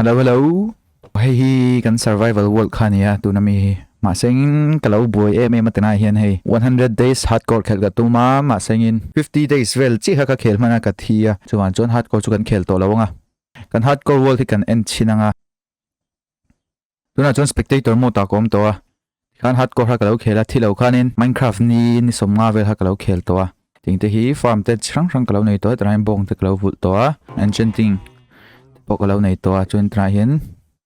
Hello hello. Hei hi kan survival world kha nia tuna mi hi. Mahsengin ka lo buai em em a tunah hian hei 100 days hardcore khelh ka tum a mahsengin 50 days vel chiah kha ka khel hman a ka thi a chuvang chuan hardcore chu kan khel tawh lo ang a. Kan hardcore world hi kan en chhin ang a. Tunah chuan spectator mode ah ka awm tawh a, tikhan hardcore kha ka lo khel a, thi lo khanin Minecraft ni ni sawmnga vel kha ka lo khel tawh a, ting te hi farm te chi hrang hrang ka lo nei tawh a, tunah hian bawng te ka lo vulh tawh a, enchanting te pawh ka lo nei tawh a, chuan tunah hian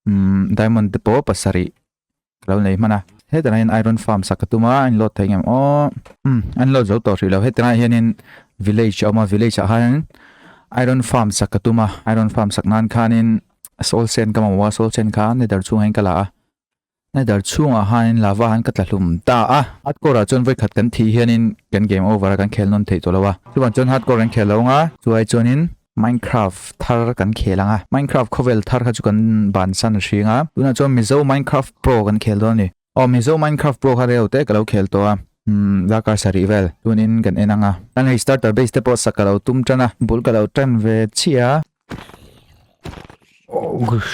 umm diamond te pawh pasarih ka lo nei hman a, hetah hian iron farm sak ka tum a, a inload thei ngem aw, umm a inload zo tawh hrih lo, hetlaiah hianin village a awm a, village ah khan iron farm sak ka tum a, iron farm sak nan khanin. Soul sand ka mamawh a, soul sand kha nether chhungah hian ka la a, nether chhungah hian lava han ka tla hlum ta a. Hardcore ah chuan vawikhat kan thih hianin kan game over a, kan khel nawn theih tawh lo a. Chuvang chuan hardcore kan khel lo ang a, chuai chuanin Minecraft thar kan khel ang a. Minecraft khawvel thar kha chu kan bansan hring a, tunah chuan Mizo Minecraft Pro kan khel dawn a ni. Aw Mizo Minecraft Pro kha reu te ka lo khel tawh a, umm darkar sarih vel tunin kan en ang a. Tan hei starter base te pawh sak ka lo tum tan a, bul ka lo tan ve chiah a. Ohh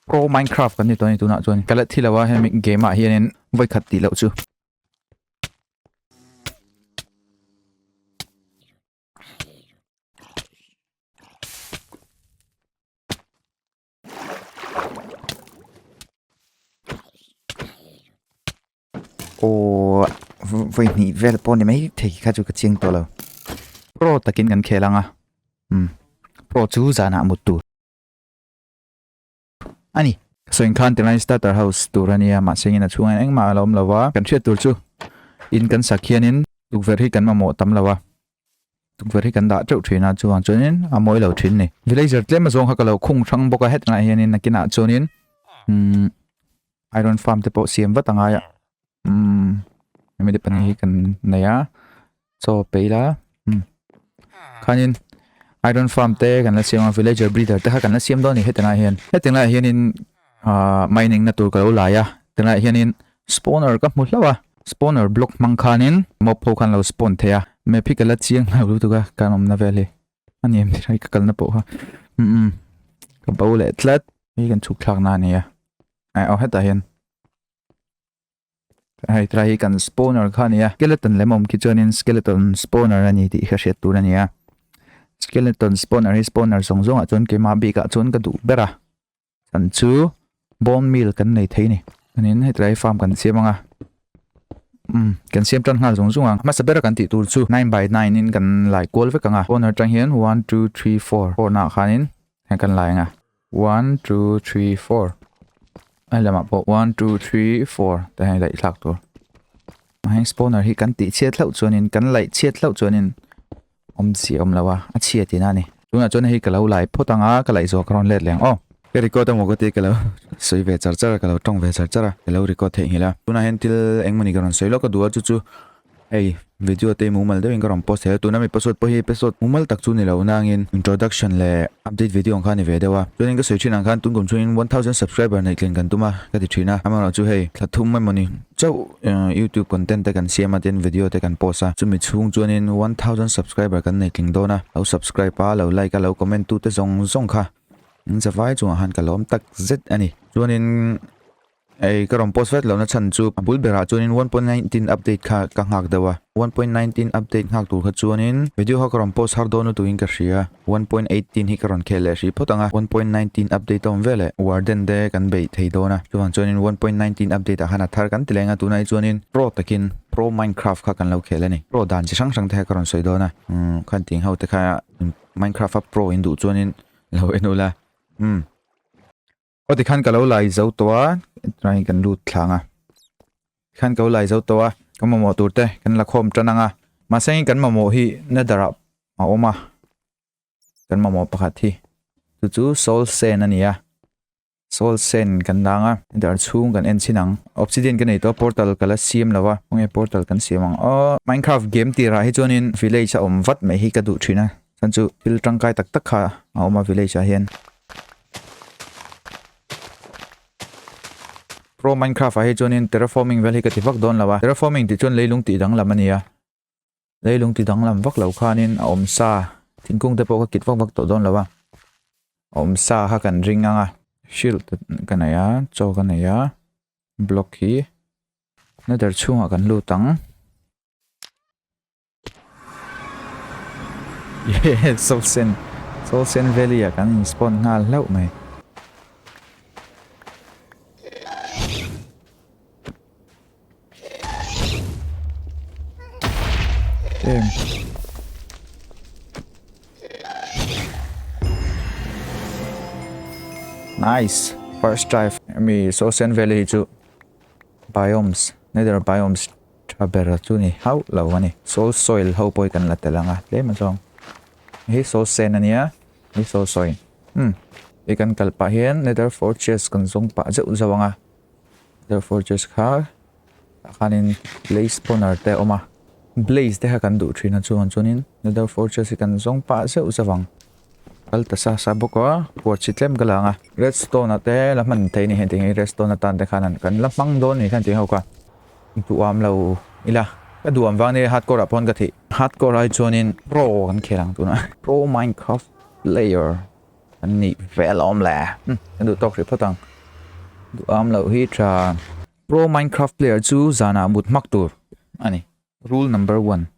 Pro Minecraft kan ni tawh a ni tunah chuan ka la thi lo a hemi game ah hianin vawikhat tih loh chu. Aw vawi hnih vel pawh ni mai thei kha chu ka chiang tawh lo. Pro takin kan khel ang a, umm pro chu zanah mut tur a ni. Ka sawi khan tilai starter house tur a nia mahse engin a chhungah hian engmah a la awm lo a, kan hriat tur chu in kan sak hianin tukverh hi kan mamawh tam lo a. Tukverh hi kan dah teuh thin a, chuvang chuanin a mawi lo thin ni. Villager tlem azawng kha ka lo khung hrang bawk a, hetlangah hianin nakinah chuanin umm iron farm te pawh siam vat a ngai a, umm hemi te pahnih hi kan nei a, chaw pe ila umm khanin iron farm te kan la siam a, villager breeder te kha kan la siam dawn a ni hetlangah hian. Hetlangah hianin ahh mining na tur ka lo lai a, hetlangah hianin Spawner ka hmu hlauh a, spawner block hmang khanin mob ho khan lo spawn thei a, map hi ka la chiang hlauh lutuk a kan awmna vel hi a ni em tih ka kalna pawh kha umm ka bo leh tlat hei kan chhuk thlak na a ni a eh aw hetah hian hei tilai hi kan spawner kha a ni a skeleton lem awm khi chuanin skeleton spawner a ni tih ka hriat tur a ni a skeleton spawner hi spawner zawng zawngah chuan keimah bikah chuan ka duh ber a. Kan chu bone meal kan nei thei ni. Chuanin hetlai farm kan siam ang a. Umm kan siam tan nghal zung zung ang. Hmasa bera kan tih tur chu nine by nine in kan lai kual vek ang a. Corner atang hian one two three four four naah khanin heng kan lai ang a. One two three four a lamah pawh one two three four te hian laih thlak tur. Heng spawner hi kan tih chhiat hlauh chuanin kan laih chhiat hlauh chuanin Awmzia awm lo a, a chhia tihna a ni. Tunah chuan hei ka lo lai phawt ang a, ka laih zawh ka rawn let leh ang aw. Ka record a maw ka ti ka lo sawi ve char char a, ka lo tawng ve char char a, ka lo record theihnghilh a. Tunah hian thil engmawni ka rawn sawi lawk a duh a, chu chu hei video te mumal deuhin ka rawn post thei a, tuna mi episode pawh hi episode mumal tak chu ni lo nangin introduction leh update video ang kha a ni ve deuh a. Chuanin ka sawi thin ang khan tun kum chhungin 1000 subscriber neih tlin kan tum a ka ti thin a, amaherawhchu hei thla thum emawni chauh Youtube content te kan siam a tin video te kan post a chumi chhung chuanin 1000 subscriber kan nei tling dawn a lo subscribe a lo like a lo comment tu te zawng zawng kha in zavai chungah khan ka lawm tak zet a ni chuanin ei ka rawn post vet lohna chhan chu a bul berah chuanin 1.19 update kha ka nghak deuh a 1.19 update nghak tur kha chuanin video kha ka rawn post har dawn lutukin ka hria 1.18 hi ka rawn khel leh hrih phawt ang a, 1.19 update a awm vel eh, Warden te kan beih thei dawn a, chuvang chuanin 1.19 update ah khan a thar kan ti leng a, tunah hi chuanin Pro takin Pro Minecraft kha kan lo khel a ni, Pro dan chi hrang hrang te kha ka rawn sawi dawn a, umm khan ting ho te kha Minecraft a Pro in duh chuanin lo en ula, umm. Aw tikhan ka lo lai zo tawh a, tunah hian kan lut thlang a, tikhan ka lo lai zo tawh a, kan mamawh tur te kan la khawm tan ang a, mahse heng kan mamawh hi nether ah a awm a, kan mamawh pakhat hi chu chu soul sand a ni a, soul sand kan dang a, nether chhung kan en chhin ang, obsidian ka nei tawh a portal ka la siam lo a, khawnge portal kan siam ang aw minecraft game tirah hi chuanin village a awm vat mai hi ka duh thin a, chuan chu thil tangkai tak tak kha a awm a village ah hian. Pro Minecraft ah hi chuanin terraforming vel hi ka ti vak dawn lo a, terraforming tih chuan leilung tih danglam a ni a, leilung ti danglam vak lo khanin a awm sa, thingkung te pawh ka kit vak vak tawh dawn lo a. Awm sa kha kan ring ang a. Shield ka nei a, chaw ka nei a, block hi nether chhungah kan lut ang. Yeah, Soul Sand, Soul Sand Valley ah kan in spawn nghal hlauh mai. Em. Nice. First try. Mi Soul Sand Valley hi chu biomes, nether biomes tha ber chu ni hauh lo a ni. Soul soil ho pawh hi kan la tel ang a tlem azawng. Hei soul sand a nia, hei soul soil. Hmm. Hei kan kal pah hian nether fortress kan zawng pah zeuh zeuh ang a. Nether fortress kha tah khanin blaze spawner te a awm a. Blaze te kha kan duh thin a chuan chuanin nether fortress hi kan zawng pah zeuh zeuh ang. Kal ta sa sa bawk a, puar chi tlem ka la ang a. Redstone ah te la hman thei a ni heng hi redstone atan te khan kan la hmang dawn a ni khan tih ho kha. Duham lo ila ka duham vang nia hardcore ah pawn ka thih. Hardcore ai chuanin pro kan khel ang tunah. Pro minecraft player kan nih ve alawm le. Hmm kan duh tawk hrih phawt ang. Duham loh hi tha. Pro minecraft player chu zanah mut hmak tur a ni. Rule number one.